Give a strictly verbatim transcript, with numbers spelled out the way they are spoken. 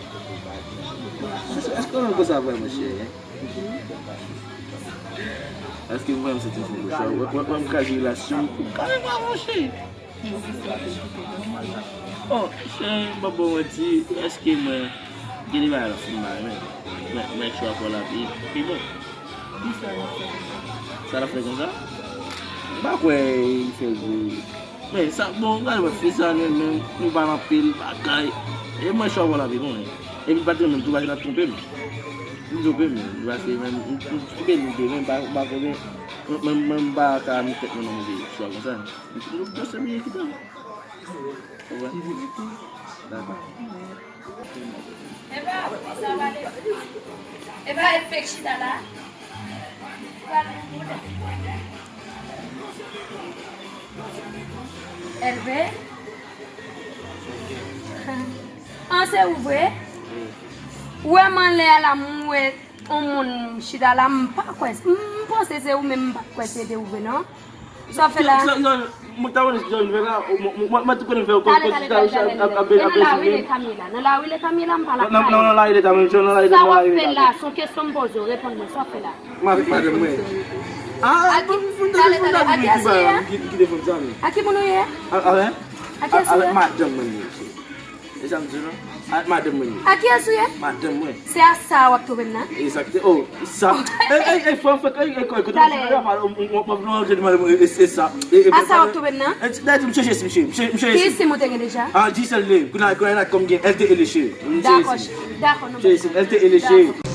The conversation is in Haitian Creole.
Èske, èske w renmen konsa vre, monchè? Èske m vrèman santi m fon kochon? Wè, wè, wè, m kraze relasyon m. Ou kare mwen, monchè. Oh, chè, m pa ba w manti, èske mwen gen de bagay la fin mare, men mwen, mwen chwa pou l ap pi, pi bon. Sa l ap fè konsa? M pa kwè li fè gwo. Men sa, bon, gade mwen, fi sa, men, men, nou pa nan pil bagay. E mwen chwa pou l ap pi bon, men. Epi l pa t renmen m tou, paske l ap twonpe m. Li twonpe m, paske men, m, m, m twonpe l tou, men m pa, m pa konnen. Mwen, mwen, mwen, m pa ka met tèt mwen nan move chwa konsa. Nou panse byen ki tan. Ou wè? Dakò. Epa, epa, e fèk chita la. Pral pou moun. Elve. An, se ou vre? Ou wè m anlè a la, m wè yon moun chita la, m pa kwè. M, m panse se ou, men m pa kwè se te ou vre, non. Sa w fè la? Mwen ta konnen sa w vin fè la, mwen, mwen, mwen tou konnen fè yon konsiltasyon ak, ak, ak, ak, e nan lari le Camila, nan lari le Camila, m pa la. Nan, nan, nan lari le Camila, nan lari le Camila. Sa w ap fè la? Se yon kesyon m poze w, reponn mwen, sa w ap fè la? M avèk madanm mwen. Ah, a ki, tale, tale, a ki yès ou ye? Ki, ki telefòn sa, men? A ki moun ou ye? A, a, a ki yès ou ye? Avèk madanm mwen, men. E sa m di w non? Ak madanm mwen ye. Ak kiyès ou ye? Madanm mwen. Se a sa w ap twonpe m nan? Egzakte, oh, sa. Ey, ey, ey, fò, fò, ey, ey, kote m ap twonpe m nan? E, e, e, e sa. E, e, a sa w ap twonpe m nan? E, dayè, m chèche, misye, misye, misye. Ki sim ou te gen deja? Ah, Digicel li ye. Kounye a, kounye a, kòm gen L T E li ye. Dakò, dakò, non. L T E li ye. Dakò.